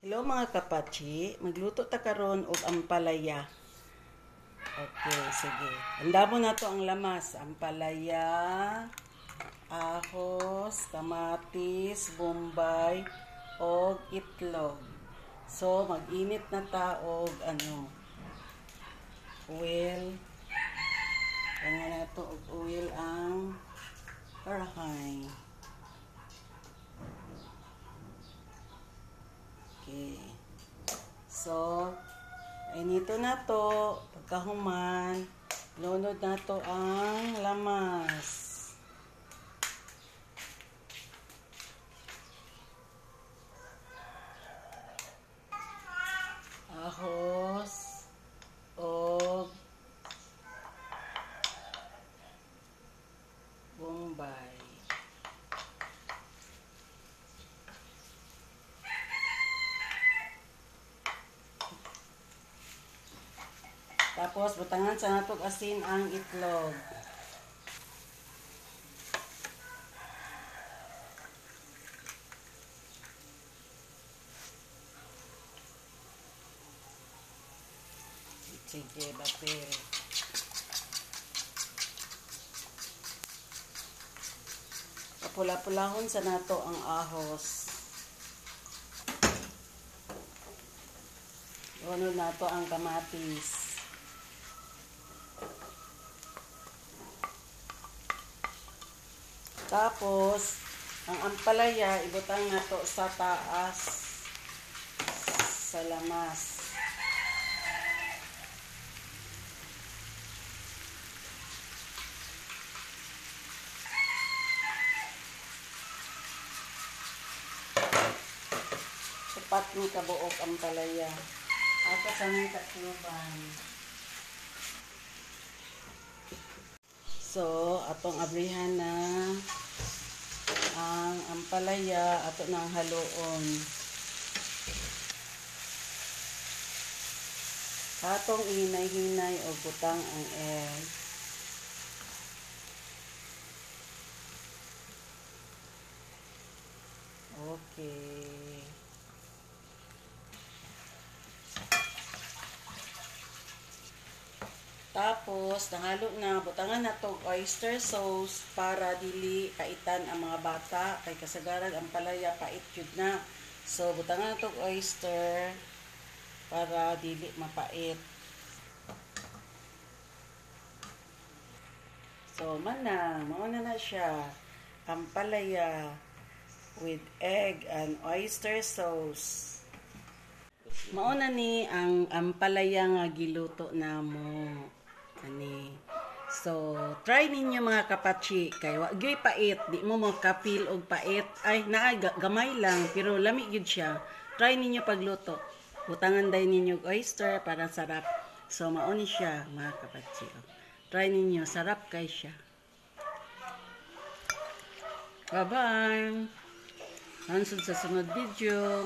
Hello mga kapachi, magluto ta karon og ampalaya. Okay, sige. Andamo na to ang lamas, ampalaya, ahos, kamatis, bombay, og itlog. So mag-init na ta og ano, oil. Kanya na to og oil ang karahay. Okay. So, inito na to. Pagkahuman, lunod na to ang lamas. Ahos, og bombay. Tapos, butangan sa natog asin ang itlog. Sige, bapil. Papula-pulahon sa nato ang ahos. Lunod nato ang kamatis. Tapos, ang ampalaya, ibutang nato sa taas, sa lamas. Upat ni kabuok ampalaya. Ato sa nang takluban. So, atong abrihan na ang ampalaya, ato nang haluon. Atong hinay-hinay o butang ang egg. Okay. Tapos, nahalo na, butangan na to oyster sauce para dili paitan ang mga bata. Kay kasagaran ang palaya, pait yun na. So, butangan na to oyster para dili mapait. So, mauna na siya. Ampalaya with egg and oyster sauce. Mauna ni ang ampalaya nga giluto namo. Ani. So, try ninyo mga kapachi kay wa gyud pait, di mo makapil og pait. Ay, naa gamay lang pero lami gyud siya. Try ninyo pagluto. Butangan day ninyo og oyster para sarap. So, mao ni siya mga kapachi. Try ninyo, sarap kay siya. Bye-bye. Hansod sa sunod video.